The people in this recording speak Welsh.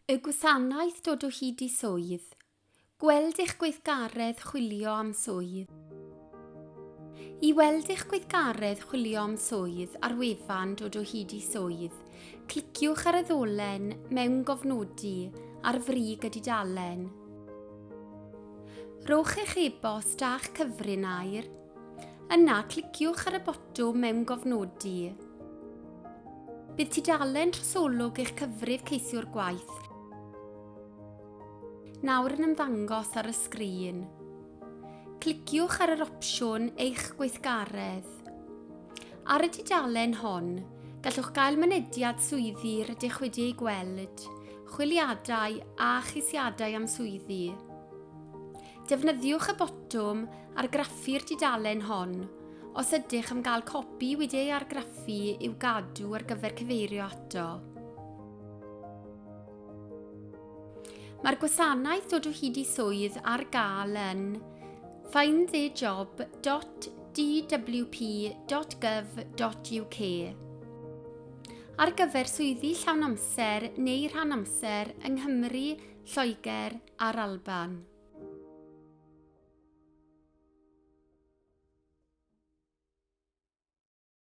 Y gwasanaeth dod o hyd i swydd. Gweld eich gweithgaredd chwilio am swydd. I weld eich gweithgaredd chwilio am swydd ar wefan dod o hyd i swydd, cliciwch ar y ddolen Mewn Gofnodi ar frig y dudalen. Rhowch eich e-bost a'ch cyfrinair. Yna, cliciwch ar y botwm Mewngofnodi. Bydd tudalen trosolwg eich cyfrif ceisiwr gwaith nawr yn ymddangos ar y sgrin. Cliciwch ar yr opsiwn Eich Gweithgaredd. Ar y dudalen hon, gallwch gael mynediad swyddi rydych wedi eu gweld, chwiliadau a cheisiadau am swyddi. Defnyddiwch y botwm Argraffu'r dudalen hon os ydych am gael copi wedi ei argraffu i'w gadw ar gyfer cyfeirio ato. Mae'r gwasanaeth dod o hyd i swydd ar gael yn findthejob.dwp.gov.uk ar gyfer swyddi llawn amser neu rhan amser yng Nghymru, Lloegr a'r Alban.